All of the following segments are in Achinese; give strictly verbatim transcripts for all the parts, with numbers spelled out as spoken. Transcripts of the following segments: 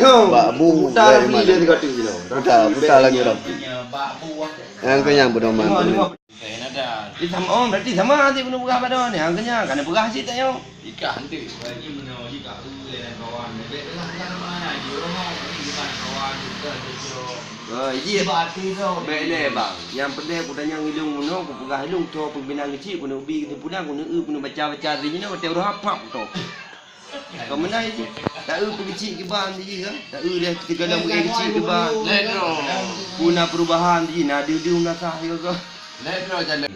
Bak bu, putar dia lagu Rafi. Putar, putar lagu Rafi. Nyang kenyang pedoman. Di sama, oh, berarti sama nanti kena peugah pada ni. Hang kenyang, kana peugah cit tak nyoe. Ikah nanti. Bagi meunoe jih ka uleh dan kawan. Bek lah kan mana je orang ni bukan kawan, bukan jodoh. Oh, iya. Bak hati tu. Bek leh, bang. Yang penting aku tanya ilung meunoe, aku peugah ilung tu pembinaan kecil, aku nak ubi, aku nak pulang, aku nak, aku nak baca-baca hari ni, aku tengok hapap tu. Kau meunan jih. Tak eu peugeuchik kiban jih kan? Tak eu dah ketika dah meu'en kecik kiban. Pun na perubahan jih, na deuh-deuh meunasah yo kau.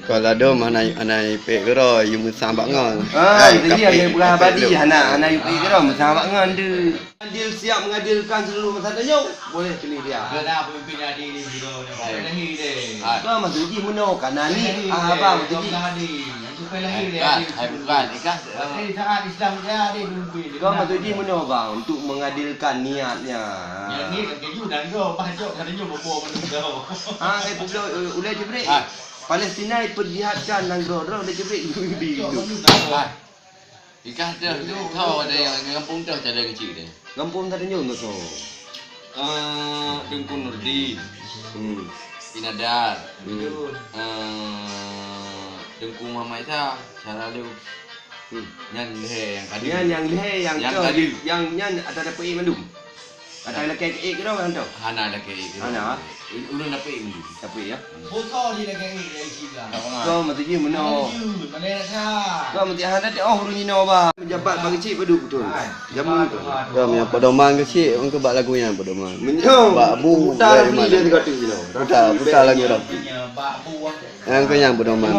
Kalau dom hana, hana ipek keudroe, yue meusang bak ngon. Ah, itu dia yang berabadi, hana, hana ipek keudroe, meusang bak ngon deuh. Adil siap mengadilkan seluruh masa tanyoe. Boleh pilih dia. Kena pemimpin adil di biro ni. Lahir deh. Kau maksud jih meunoe kan, ni? Ah, abang maksud jih. Hai, bukan, ikan. Hai, saat Islam dia ada pemimpin. Kau maksud jih meunoe, bang, untuk mengadilkan niatnya. Yang ni kan keju dan kau, bah, jok, kan, nyoe bobo manusia. Ah, eh, pula, eh, ulai Jibril. Hai. Palestina diperjihadkan dan kau, ulai Jibril, Yahudi itu. Hai. Ikan tu, tu, tu, ada yang gampông tu, ada kecil dia. Gampông tak ada nyoe tu. Eh, Teungku Nurdin. Hmm. Inadar. Hmm. Eh, Teungku Muhammad Isa, Syara Lu. Hmm. Nyan lhèe nyang ka deuh. Nyan nyang lhèe nyang ka deuh. Nyang nyan ata dapeu'ék mandum. Ata lakèe ék keudroe kan tu? Hana lakèe ék keudroe. Hana? Ulôn dapeu'ék mandum. Dapeu'ék ya? Foto di lakèe ék dari Cina. Kau meutuju meunoe. Meutuju, mana nak cak? Kau meutuju hana teu'oh ureueng inoe ba. Jabat bagi cik padu beutôi. Jameun tu. Kau nyang pedoman keu cik, engkau bak lagu nyang pedoman. Meunyoe bak bu, putar lagu Rafi. Putar, putar lagu Rafi. Nyang keu nyang pedoman.